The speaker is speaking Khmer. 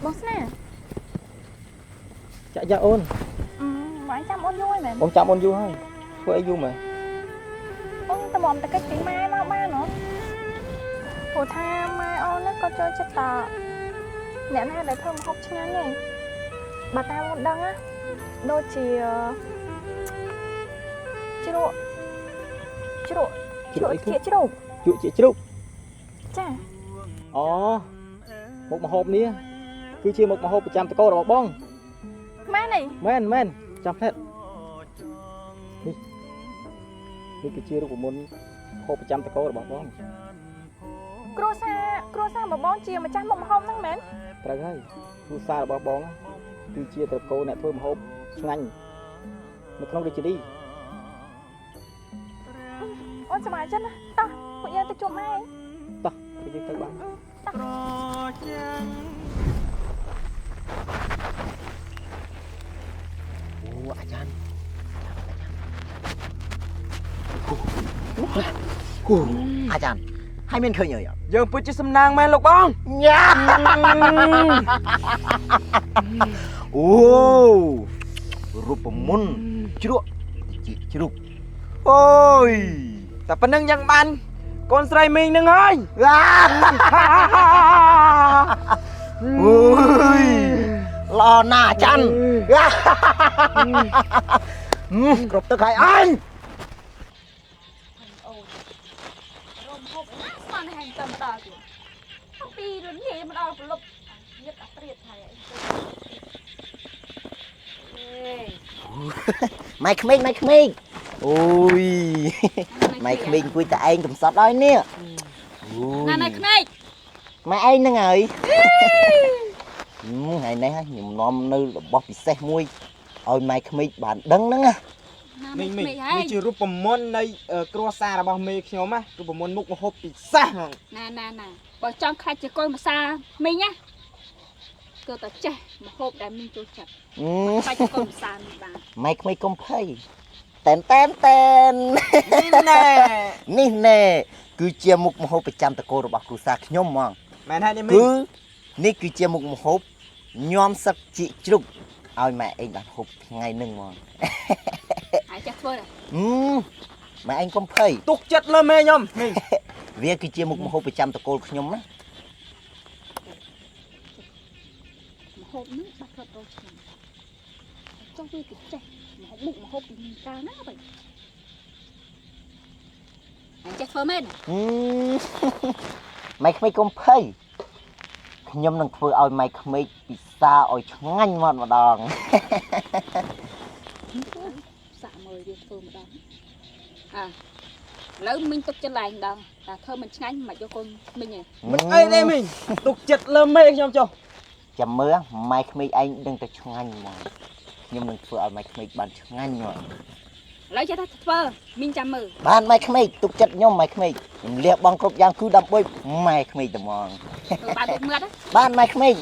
បងស្នា ចាក់យ៉ាអូន អឺបងចាំអូនយូរហើយមែន បងចាំអូនយូរហើយធ្វើអីយូរមែន អូនតម្រាំតកិច្ចពីម៉ែមកបានហ៎ព្រោះថាម៉ែអូនហ្នឹងក៏ចូលចិត្តតអ្នកណាដែលធ្វើម្ហូបឆ្ងាញ់ឯងបើតាមអូនដឹងណាដូចជាជ្រក់ជ្រក់ជ្រក់ជាជ្រូក ជក់ជាជ្រូក ចា អូមុខម្ហូបនេះគឺជាមុខម្ហូបប្រចាំតកោរបស់បង ម៉ែនេះ មែនមែនចាំផ្លែតនេះនេះគឺជារូបមន្តហូបប្រចាំតកោរបស់បង គ្រួសារគ្រួសាររបស់បងជាម្ចាស់មុខម្ហូបហ្នឹងមែន ត្រូវហើយគ្រួសាររបស់បងគឺជាត្រកូលអ្នកធ្វើម្ហូបឆ្ងាញ់នៅក្នុងរាជធានី អូនសប្បាយចិត្តណាតោះពួកយើងទៅជួបម៉ែ តោះពួកយើងទៅបាន អូអាចារ្យអាចារ្យហើយមានឃើញអីអត់ យើងពិតជាសំណាងមែនលោកបង ញ៉ាអូរូបមន្តជ្រក់ជាជ្រូកអូយ តែប៉ុណ្្នឹងយ៉ាងបានកូនស្រីមីងនឹងហើយ អូយល្អណាស់អាចារ្យគ្រប់ទឹកហើយអញ រំហូបណាស្មានហែងទៅមកដល់ទៀតពីរលាមកដល់ប្រលប់ញឹកអាត្រៀតហើយអេ ម៉ែក្មេងម៉ែក្មេងអូយម៉ែក្មេងអង្គុយតែឯងកំសត់ហើយនេះ ណាណែក្មេង ម៉ែឯងហ្នឹងហើយថ្ងៃនេះខ្ញុំនាំនៅរបស់ពិសេសមួយឲ្យម៉ែក្មេងបានដឹងហ្នឹងណា ណា មីងមីង ក្មេងហើយ នេះជារូបមន្តនៃគ្រួសាររបស់មេខ្ញុំណារូបមន្តមុខម្ហូបពិសេសហ្មង ណាណាណាបើចង់ខ្លាចជាកូនភាសាមីងណាគឺតែចេះម្ហូបដែលមីងចូលចិត្តខ្លាចជាកូនភាសាមីងបាន ម៉ែក្មេងកុំភ័យតែនតែនតែន នេះណែ នេះណែគឺជាមុខម្ហូបប្រចាំតកូលរបស់គ្រួសារខ្ញុំហ្មង មែនហើយនេះមីង គឺនេះគឺជាមុខម្ហូបញោមសឹកជីកជ្រូកឲ្យម៉ែឯងបានហូបថ្ងៃហ្នឹងហ្មង ហើយចេះធ្វើដែរ ម៉ែឯងកុំភ័យ ទុកចិត្តលើមេខ្ញុំមីង វាគឺជាមុខម្ហូបប្រចាំតកូលខ្ញុំណា ម្ហូបនេះបាត់រត់រឆ្នាំចង់វាទៅចេះម្ហូបមុខម្ហូបពីមីងកាលណាបើហើយចេះធ្វើមែន ម៉ែក្មេងកុំភ័យខ្ញុំនឹងធ្វើឲ្យម៉ែក្មេងពិសាឲ្យឆ្ងាញ់មកម្ដង សាក់មើលវាធ្វើម្ដងអាឥឡូវមីងទុកចិត្តឡើងម្ដងតែធ្វើមិនឆ្ងាញ់មិនយកកូនមីងទេ មិនអីទេមីងទុកចិត្តលើមេខ្ញុំចុះ ចាំមើលម៉ែក្មេងឯងដឹងតែឆ្ងាញ់ហ្មងខ្ញុំនឹងធ្វើឲ្យម៉ែក្មេងបានឆ្ងាញ់ហ្មង ឥឡូវចេះតែធ្វើមីងចាំមើល បានម៉ែក្មេងទុកចិត្តខ្ញុំម៉ែក្មេងខ្ញុំលះបង់គ្រប់យ៉ាងគឺដើម្បីម៉ែក្មេងតែហ្មង ធ្វើបានទុកមើល បានម៉ែក្មេង